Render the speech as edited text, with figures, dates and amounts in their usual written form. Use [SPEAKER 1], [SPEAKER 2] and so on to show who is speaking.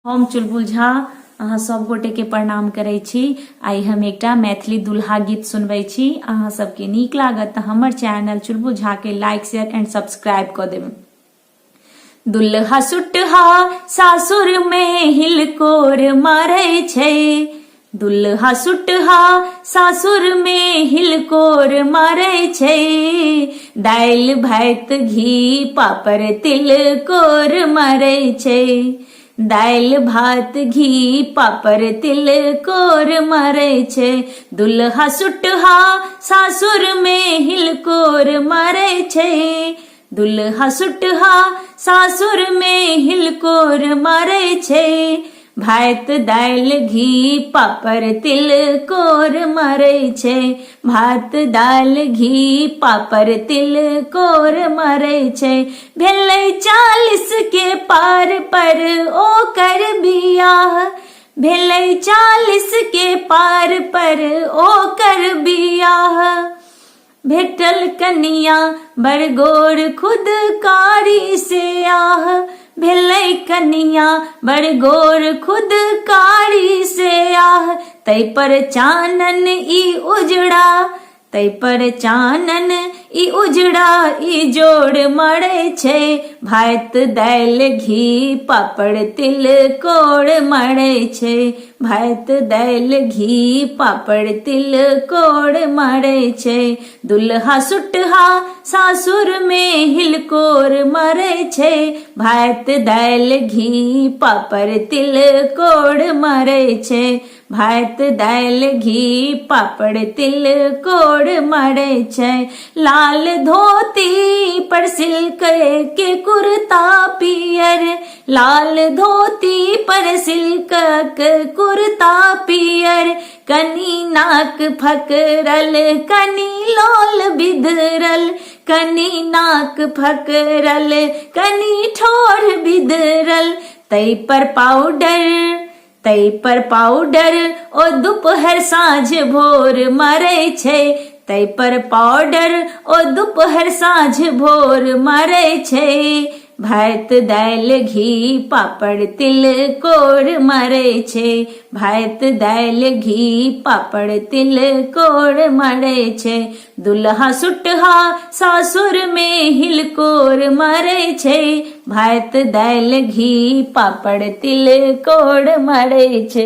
[SPEAKER 1] हम चुलबुल झा अहाँ सब गोटे के प्रणाम करै छी। आइ हम एकटा मैथिली दुल्हा गीत सुनबै छी। अहाँ सबके नीक लागत तऽ हमर चैनल चुलबुल झा के लाइक शेयर एंड सब्सक्राइब कऽ देबै। दुल्हा सुटहा सासुर में हिलकोर मारै छै, दुल्हा सुटहा सासुर में हिलकोर मारै छै, दालि भात घी पापड़ तिलकोर मारै छै, दालि भात घी पापड़ तिलकोर मारै छै, दुल्हा सुटहा सासुर में हिलकोर मारै छै, दुल्हा सुटहा सासुर में हिलकोर मारै छै, भात दालि घी पापड़ तिलकोर मारै छै, भात दालि घी पापड़ तिलकोर मारै छै, भेलै 40 के पार पर ओकर बियाह, भेलै 40 के पार पर ओकर बियाह, भेटल कनिया बड़ गोर खुद कारी से आह, भेलै कनिया बड़ गोर खुद कारी से आह, तै पर चानन ई उजड़ा, तै पर चानन ई उजड़ा ई जोड़ मरै छै, भात दालि घी पापड़ तिलकोर मरै छै, भात दालि घी पापड़ तिलकोर मारै छै, दुल्हा सुटहा सासुर में हिलकोर मारै छै, भात दालि घी पापड़ तिलकोर मारै छै, भात दालि घी पापड़ तिलकोर मारै छै, लाल धोती पर सिल्क के कुर्ता पियर, लाल धोती पर सिल्कक कुर्ता पियर, कनी नाक फकरल कनी लोल बिदरल, कनी नाक फकरल कनी ठोर बिदरल, तै पर पाउडर, तै पर पाउडर ओ दुपहर साँझ भोर मारै छै, तै पर पाउडर ओ दुपहर साँझ भोर मारै छै, भात दालि घी पापड़ तिलकोर मारै छै, भात दालि घी पापड़ तिलकोर मारै छै, दुल्हा सुटहा सासुर में हिलकोर मारै छै, भात दालि घी पापड़ तिलकोर मारै छै।